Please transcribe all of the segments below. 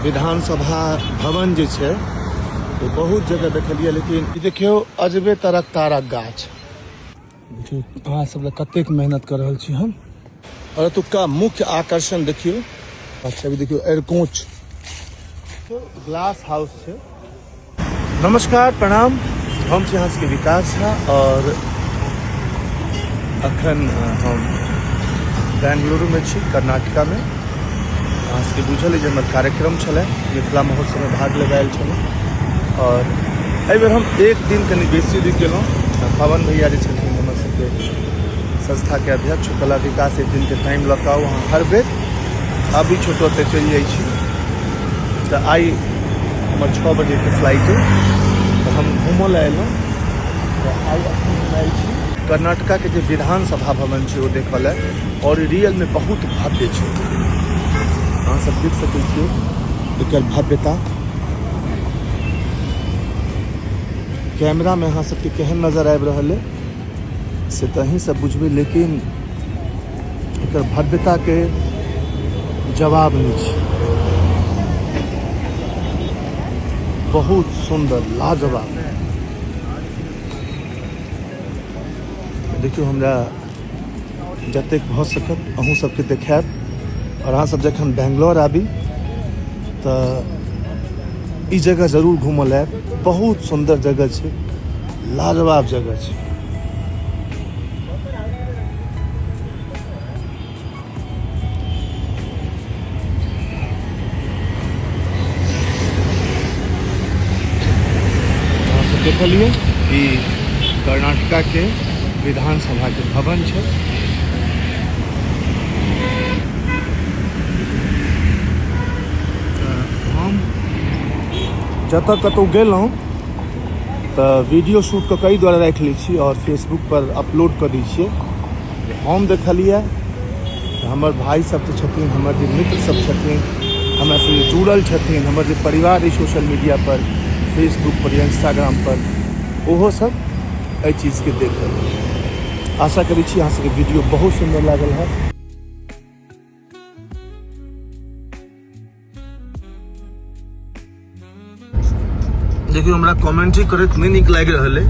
विधानसभा भवन जे छै ओ बहुत जगह देखलियै, लेकिन ई देखियौ अजबे तरक तारक गाछ। देखियौ अहाँ सब लए कतेक मेहनत कऽ रहल छी हम। और एतुक्का मुख्य आकर्षण देखियौ, अच्छा अभी देखियौ एरकोच ग्लास हाउस छै। नमस्कार प्रणाम, हम छी अहाँ सबके विकास झा और अखन हम बेंगलुरुमे छी, कर्नाटकामे। अहाँ सबके बुझल अइ जे हमर कार्यक्रम छलै मिथिला महोत्सवमे भाग लेबऽ आयल छलहुँ और एहिबेर हम एक दिन कनि बेसी रुकि गेलहुँ। पवन भैया जे छलखिन हमर सबके संस्थाके अध्यक्ष, कहला विकास एक दिनके टाइम लऽ कऽ आउ, अहाँ हर बेर अभी छोटो ओतऽ चलि जाइ छी। तऽ आइ हमर 6 बजेके फ्लाइट अइ, तऽ हम घूमऽ लए अयलहुँ। तऽ आइ अखन हम आयल छी कर्नाटकाके जे विधानसभा भवन छै ओ देखऽ लए, और रियलमे बहुत भव्य छै। अहाँ सब देख सकै छियै एकर भव्यता। कैमरामे अहाँ सबके केहन नजर आबि रहल अइ से तऽ अहीं सब बुझबै, लेकिन एकर भव्यताके जवाब नहि छै। बहुत सुन्दर, लाजवाब। देखियौ हमरा जतेक भऽ सकत अहूँ सबके देखायब। और अहाँ सब जखन बेंगलोर आबी तऽ ई जगह जरूर घूमऽ लए आयब। बहुत सुन्दर जगह छै, लाजवाब जगह छै। अहाँ सब देखलियै ई कर्नाटका के विधानसभा के भवन छै। हम जतऽ कतहु गेलहुँ तऽ वीडियो शूट कऽ कऽ एहि दुआरे राखि लै छी आओर फेसबुक पर अपलोड कऽ दै छियै। हम देखलियै हमर भाई सब जे छथिन, हमर जे मित्र सब छथिन, हमरा से जुड़ल छथिन, हमर जे परिवार अइ सोशल मीडिया पर, फेसबुक पर या इंस्टाग्राम पर, ओहो सब एहि चीजके देखत। आशा करै छी अहाँ सबके वीडियो बहुत सुन्दर लागल हैत। देखियौ हमरा कमेंट्री करैत नहि नीक लागि रहल अइ,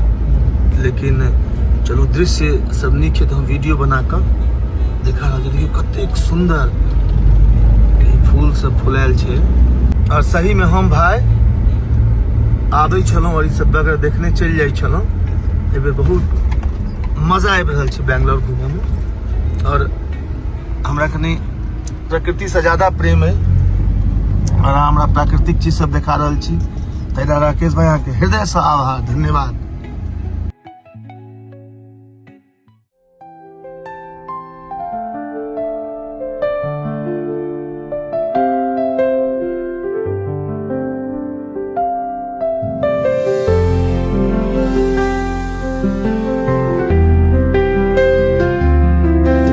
लेकिन चलू दृश्य सब नीक छै तऽ हम वीडियो बना कऽ देखा रहल छी। देखियौ कतेक सुन्दर फूल सब फुलायल छै। और सही में हम भाई आबै छलहुँ और ई सब बगैर देखने चलि जाइ छलहुँ। एहि बेर बहुत मजा आबि रहल छै बैंगलोर घूमऽमे। और हमरा कनि प्रकृतिसँ ज्यादा प्रेम अइ और अहाँ हमरा प्राकृतिक चीज सब देखा रहल छी, ताहि लए राकेश भाई अहाँके हृदयसँ आभार, धन्यवाद।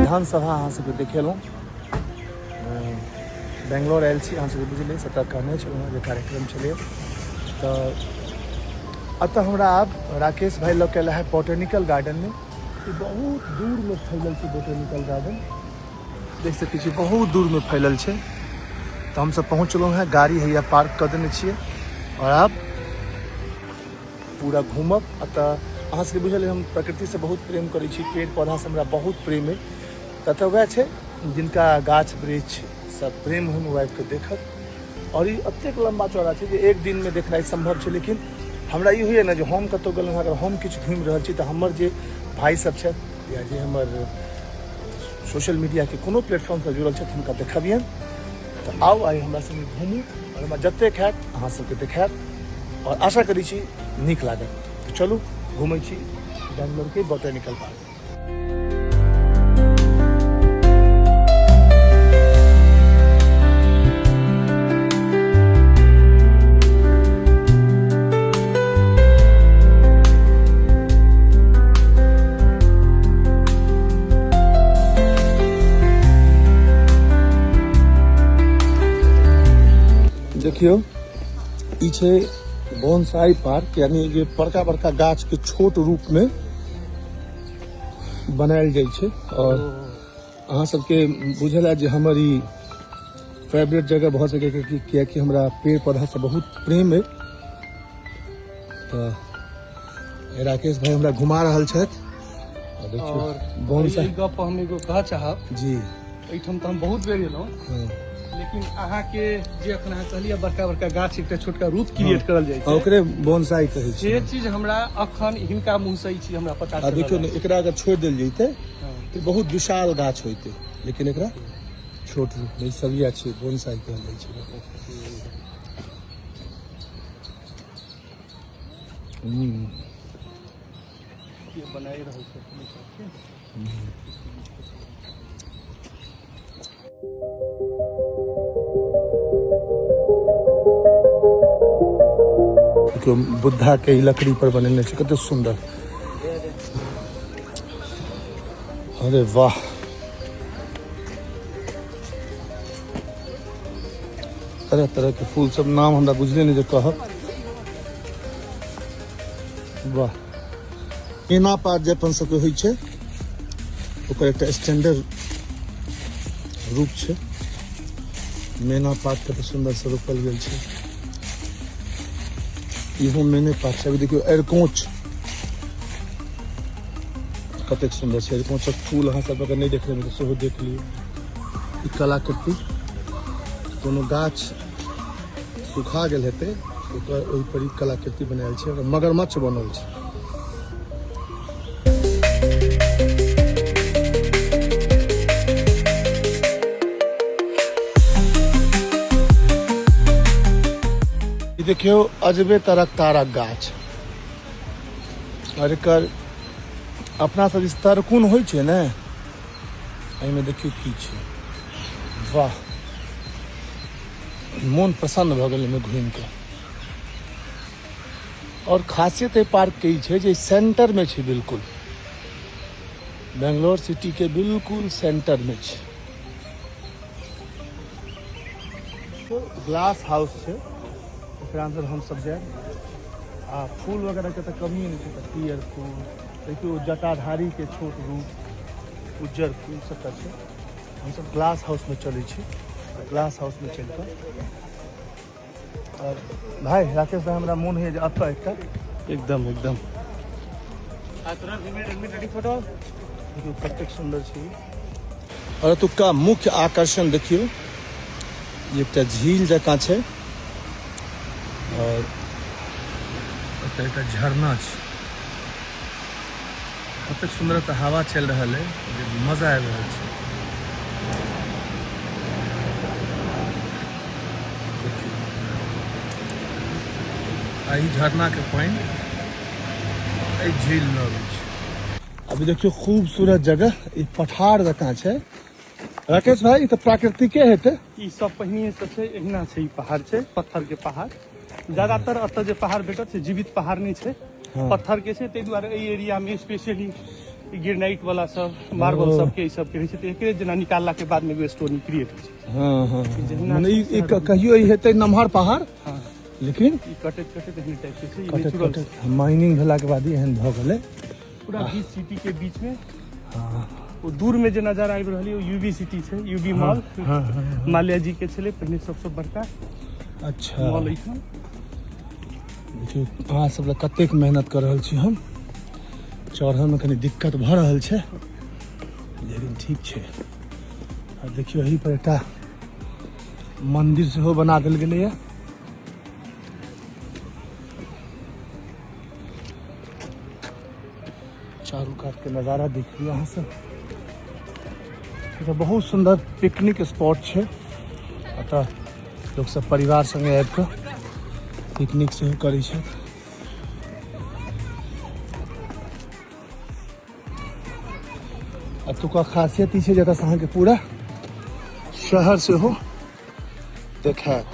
विधानसभा अहाँ सबके देखेलहुँ। बेंगलोर आयल छी, अहाँ सबके बुझलियै सबटा कहने छलहुँ जे कार्यक्रम छलै। तऽ एतऽ हमरा आब राकेश भाई लऽ के एला है बोटेनिकल गार्डनमे। ई बहुत दूरमे फैलल छै बोटेनिकल गार्डन, देख सकै छी बहुत दूरमे फैलल छै। तऽ हमसब पहुँचलहुँ हेँ, गाड़ी हैया पार्क कऽ देने छियै और आब पूरा घूमब। एतऽ अहाँ सबके बुझल हम प्रकृतिसँ बहुत प्रेम करै छी, पेड़ पौधासँ हमरा बहुत प्रेम अइ। ततऽ वएह छै जिनका गाछ वृक्ष सब प्रेम होइन ओ आबिकऽ देखत। और ई एतेक लम्बा चौड़ा छै जे एक दिनमे देखनाइ सम्भव छै, लेकिन हमरा ई होइए ने जे हम कतहु गेलहुँ, अगर हम किछु घुमि रहल छी तऽ हमर जे भाइ सब छथि या जे हमर सोशल मीडियाके कोनो प्लेटफॉर्मसँ जुड़ल छथि हुनका देखबियनि। तऽ आउ आइ हमरा संगे घुमू और हमरा जतेक हैत अहाँ सबके देखायब और आशा करै छी नीक लागत। तऽ चलू घुमै छी बेंगलोरके बोटेनिकल पार्क। देखियौ ई छै बोनसाई पार्क, यानी जे बड़का बड़का गाछ के छोट रूप में बनायल जाइ छै। और अहाँ सबके बुझल है जे हमर ई फेवरेट जगह भऽ सकैए, कियाकि हमरा पेड़ पौधासँ बहुत प्रेम अइ। तऽ राकेश भाई हमरा घुमा रहल छथि। आ देखियौ और बोनसाई। ई गप हम एगो कहऽ चाहब जी। एहिठाम तऽ हम बहुत बेर एलहुँ, लेकिन अहाँके जे अखन अहाँ कहलियै बड़का बड़का गाछ एकटा छोटका रूप क्रिएट करल जाइ छै, ओकरे बोनसाई कहै छै। से चीज हमरा अखन हिनका मुँह से ई चीज हमरा पता आ चलल। देखियौ ने, एकरा अगर छोड़ि देल जैतै तऽ बहुत विशाल गाछ होइतै, लेकिन एकरा छोट रूप में सब इएह छै, बोनसाई कहल जाइ छै। बनाए रहल छै। देखियौ बुद्धा के ई लकड़ी पर बनेने छै, कते सुंदर। अरे वाह, तरह तरह के फूल सब, नाम हमरा बुझले नहि जे कहब। वाह, एना पात जे अपन सबके होइ छै ओकर एकटा स्टैंडर्ड रूप छै। मैना पात कते सुन्दर से रोपल गेल छै, इहो मैने पात छै। अभी देखियौ अरिकोंच कतेक सुन्दर छै। अरिकोंचक फूल अहाँ सब अगर नहि देखने हेबै तऽ सेहो देख लियौ। ई कलाकृति, कोनो गाछ सुखा गेल हेतै ओकर ओहि पर ई कलाकृति बनायल छै, मगरमच्छ बनल छै। ई देखियौ अजबे तरक तारक गाछ, और एकर अपना सब दिस तरकुन होइ छै ने, एहिमे देखियौ की छै। वाह, मोन प्रसन्न भऽ गेल एहिमे घुमि कऽ। और खासियत एहि पार्क के ई छै जे सेंटर में छै, बिल्कुल बेंगलोर सिटी के बिल्कुल सेंटर में छै। ग्लास हाउस छै, एकरा अंदर हम सब जायब। आ फूल वगैरह के तऽ कमी नहि छै, तऽ पियर फूल देखियौ, जटाधारी के छोट रूप, उज्जर फूल सबटा छै। हमसब ग्लास हाउस में चलै छी, ग्लास हाउस में चलि कऽ। और भाई राकेश भाई, हमरा मोन होइए जे एतऽ एकटा एकदम एकदम देखियौ कतेक सुन्दर छै। और एतुक्का मुख्य आकर्षण देखियौ, ई एकटा झील जकाँ छै और एतऽ एकटा झरना छै। कतेक सुन्दर एतऽ हवा चलि रहल है जे मजा आबि रहल छै। देखियौ, आ ई झरना के पानि एहि झील मे अबै छै। अभी देखियौ खूबसूरत जगह, ई पठार जकाँ छै। राकेश भाई, ई तऽ प्राकृतिके हेतै। ई सब पहिने से छै, एहिना छै। ई पहाड़ छै, पत्थर के पहाड़। ज्यादातर एतऽ जे पहाड़ भेटत से जीवित पहाड़ नहि छै, पत्थर के छै। ताहि दुआरे एहि एरिया में स्पेशली ग्रेनाइट वाला सब, मार्बल सब के, ई सब के रहै छै। तऽ एकरे जेना निकालला के बाद में एगो स्टोन क्रिएट होइ छै। हँ हँ जहिना मने ई कहियो ई हेतै नमहर पहाड़, लेकिन ई कटैत कटैत एहन टाइप के छै। ई कटैत नेचुरल कटैत माइनिंग भेलाके बाद ई एहन भऽ गेलै। पूरा बीच सिटी के बीच में ओ दूर में जे नजारा आबि रहल ओ यूबी सिटी छै, यूबी मॉल। हँ, हँ, माल्या जी के छलै पहिने सबसँ बड़का मॉल एहिठाम। देखियौ अहाँ सब लए कतेक मेहनत कऽ रहल छी हम। चढ़ऽमे कनि दिक्कत भऽ रहल छै, लेकिन ठीक छै। आ देखियौ एहि पर एकटा मन्दिर सेहो बना देल गेलैए। चारू कात के नजारा देख लियौ अहाँ सब। एतऽ बहुत सुन्दर पिकनिक स्पॉट छै। एतऽ लोक सब परिवार संगे आबि कऽ पिकनिक सेहो करै छथि। एतुका खासियत ई छै जे एतऽसँ अहाँके पूरा शहर सेहो देखायत।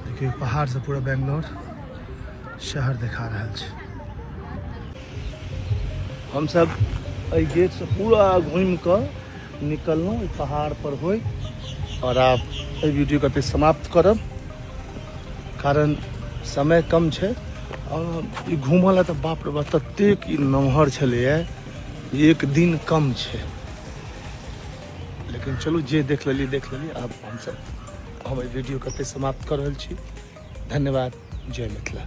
देखियौ पहाड़ से पूरा बेंगलोर शहर देखा रहल छै। हमसब एहि गेट से पूरा घूमि कऽ निकललहुँ एहि पहाड़ पर होइत, और आब एहि वीडियो के एतहि समाप्त करब, कारण समय कम छै। और ई घूमल तऽ बाप रे बाप ततेक ई नमहर छलैए। एक दिन कम छै। लेकिन चलू जे देख लेलियै देख लेलियै। आब हमसब हम एहि वीडियो कते समाप्त कऽ रहल छी। धन्यवाद, जय मिथिला।